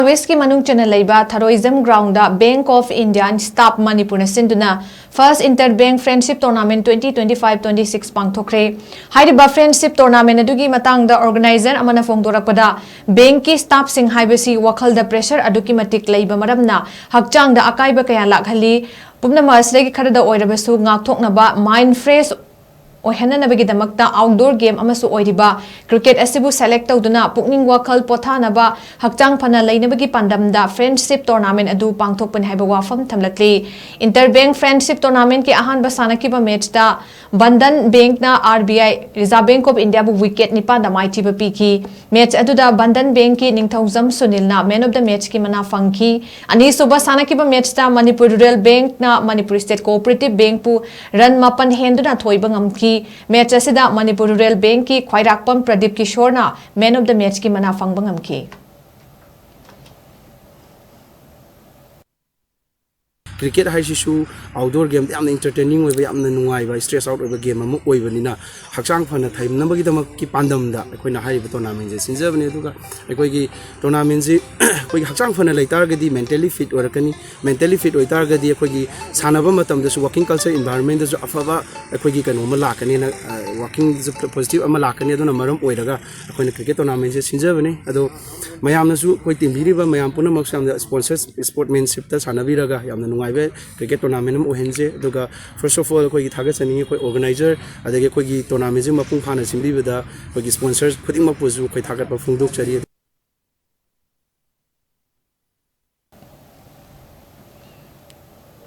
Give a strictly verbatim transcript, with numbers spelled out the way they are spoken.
ꯋꯦꯁꯀꯤ ꯃꯅꯨꯡ ꯆꯟꯅ ꯂꯩꯕ ꯊꯔꯣꯏꯖꯝ ground Bank of India and Staff ꯃꯅꯤꯄꯨꯔꯅ ꯁꯤꯟꯗꯨꯅ First Inter Bank Friendship Tournament twenty twenty five twenty six ꯄꯥꯡꯊꯣꯛꯈ꯭ꯔꯦ꯫ ꯍꯥꯏꯔꯤꯕ friendship tournament ꯑꯗꯨꯒꯤ ꯃꯇꯥꯡꯗ organizer ꯑꯃꯅ ꯐꯣꯡꯗꯣꯔꯛꯄꯗ, ꯕꯦꯡꯛꯀꯤ staffꯁꯤꯡ ꯍꯥꯏꯕꯁꯤ ꯋꯥꯈꯜꯗ pressure ꯑꯗꯨꯛꯀꯤ ꯃꯇꯤꯛ ꯂꯩꯕ ꯃꯔꯝꯅ ꯍꯛꯆꯥꯡꯗ ꯑꯀꯥꯏꯕ ꯀꯌꯥ ꯂꯥꯛꯍꯜꯂꯤ꯫ ꯄꯨꯝꯅꯃꯛ ꯑꯁꯤꯗꯒꯤ ꯈꯔꯗ ꯑꯣꯏꯔꯕꯁꯨ ꯉꯥꯛꯊꯣꯛꯅꯕ, mind fresh ꯑꯣꯏꯍꯟꯅꯅꯕꯒꯤꯗꯃꯛꯇ outdoor game ꯑꯃꯁꯨ ꯑꯣꯏꯔꯤꯕ cricket ꯑꯁꯤꯕꯨ select ꯇꯧꯗꯨꯅ ꯄꯨꯛꯅꯤꯡ ꯋꯥꯈꯜ ꯄꯣꯊꯥꯅꯕ, ꯍꯛꯆꯥꯡ ꯐꯅ ꯂꯩꯅꯕꯒꯤ ꯄꯥꯟꯗꯝꯗ friendship tournament ꯑꯗꯨ ꯄꯥꯡꯊꯣꯛꯄꯅꯤ ꯍꯥꯏꯕ ꯋꯥꯐꯝ ꯊꯝꯂꯛꯂꯤ꯫ Inter Bank Friendship Tournamentꯀꯤ ꯑꯍꯥꯟꯕ ꯁꯥꯟꯅꯈꯤꯕ matchꯇ Bandhan ꯕꯦꯡꯛꯅ RBI, Reserve Bank of Indiaꯕꯨ wicket ꯅꯤꯄꯥꯟꯗ ꯃꯥꯏꯊꯤꯕ ꯄꯤꯈꯤ꯫ Match ꯑꯗꯨꯗ ꯕꯟꯙꯟ ꯕꯦꯡꯛꯀꯤ ꯅꯤꯡꯊꯧꯖꯝ ꯁꯨꯅꯤꯜꯅ man of the matchꯀꯤ ꯃꯅꯥ ꯐꯪꯈꯤ꯫ ꯑꯅꯤꯁꯨꯕ ꯁꯥꯟꯅꯈꯤꯕ matchꯇ Manipur Rural Bankꯅ Manipur State Cooperative Bankꯄꯨ run ꯃꯥꯄꯟ ꯍꯦꯟꯗꯨꯅ ꯊꯣꯏꯕ ꯉꯝꯈꯤ꯫ Match ꯑꯁꯤꯗ Manipur Rural Bankꯀꯤ ꯈ꯭ꯋꯥꯏꯔꯥꯛꯄꯝ ꯄ꯭ꯔꯗꯤꯞ ꯀꯤꯁꯣꯔꯅ man of the matchꯀꯤ ꯃꯅꯥ ꯐꯪꯕ ꯉꯝꯈꯤ꯫ Cricket ꯍꯥꯏꯁꯤꯁꯨ outdoor gameꯗ ꯌꯥꯝꯅ entertaining ꯑꯣꯏꯕ, ꯌꯥꯝꯅ ꯅꯨꯡꯉꯥꯏꯕ, stress out ꯑꯣꯏꯕ game ꯑꯃ ꯑꯣꯏꯕꯅꯤꯅ, ꯍꯛꯆꯥꯡ ꯐꯅ ꯊꯝꯅꯕꯒꯤꯗꯃꯛꯀꯤ ꯄꯥꯟꯗꯝꯗ ꯑꯩꯈꯣꯏꯅ ꯍꯥꯏꯔꯤꯕ tournamentꯁꯦ ꯁꯤꯟꯖꯕꯅꯤ꯫ ꯑꯗꯨꯒ ꯑꯩꯈꯣꯏꯒꯤ tournamentꯁꯤ ꯑꯩꯈꯣꯏꯒꯤ ꯍꯛꯆꯥꯡ ꯐꯅ ꯂꯩꯇꯥꯔꯒꯗꯤ mentally fit ꯑꯣꯏꯔꯛꯀꯅꯤ꯫ Mentally fit ꯑꯣꯏꯇꯥꯔꯒꯗꯤ ꯑꯩꯈꯣꯏꯒꯤ ꯁꯥꯟꯅꯕ ꯃꯇꯝꯗꯁꯨ working culture environmentꯗꯁꯨ ꯑꯐꯕ ꯑꯩꯈꯣꯏꯒꯤ ꯀꯩꯅꯣ ꯑꯃ ꯂꯥꯛꯀꯅꯤꯅ, workingꯗꯁꯨ positive ꯑꯃ ꯂꯥꯛꯀꯅꯤ꯫ ꯑꯗꯨꯅ ꯃꯔꯝ ꯑꯣꯏꯔꯒ ꯑꯩꯈꯣꯏꯅ cricket tournamentꯁꯦ ꯁꯤꯟꯖꯕꯅꯤ꯫ ꯑꯗꯣ ꯃꯌꯥꯝꯅꯁꯨ ꯑꯩꯈꯣꯏ ꯇꯤꯟꯕꯤꯔꯤꯕ ꯃꯌꯥꯝ ꯄꯨꯝꯅꯃꯛꯁꯨ ꯌꯥꯝꯅ sponsor, sportsmanshipꯇ ꯁꯥꯟꯅꯕꯤꯔꯒ ꯌꯥꯝꯅ ꯅꯨꯡꯉꯥꯏꯕ cricket tournament ꯑꯃ ꯑꯣꯏꯍꯟꯁꯦ꯫ ꯑꯗꯨꯒ first of all ꯑꯩꯈꯣꯏꯒꯤ ꯊꯥꯒꯠꯆꯅꯤꯡꯉꯤ ꯑꯩꯈꯣꯏ organizer, ꯑꯗꯒꯤ ꯑꯩꯈꯣꯏꯒꯤ tournamentꯁꯤ ꯃꯄꯨꯡ ꯐꯥꯅ ꯁꯤꯟꯕꯤꯕꯗ ꯑꯩꯈꯣꯏꯒꯤ sponsor ꯈꯨꯗꯤꯡꯃꯛꯄꯨꯁꯨ ꯑꯩꯈꯣꯏ ꯊꯥꯒꯠꯄ ꯐꯣꯡꯗꯣꯛꯆꯔꯤ꯫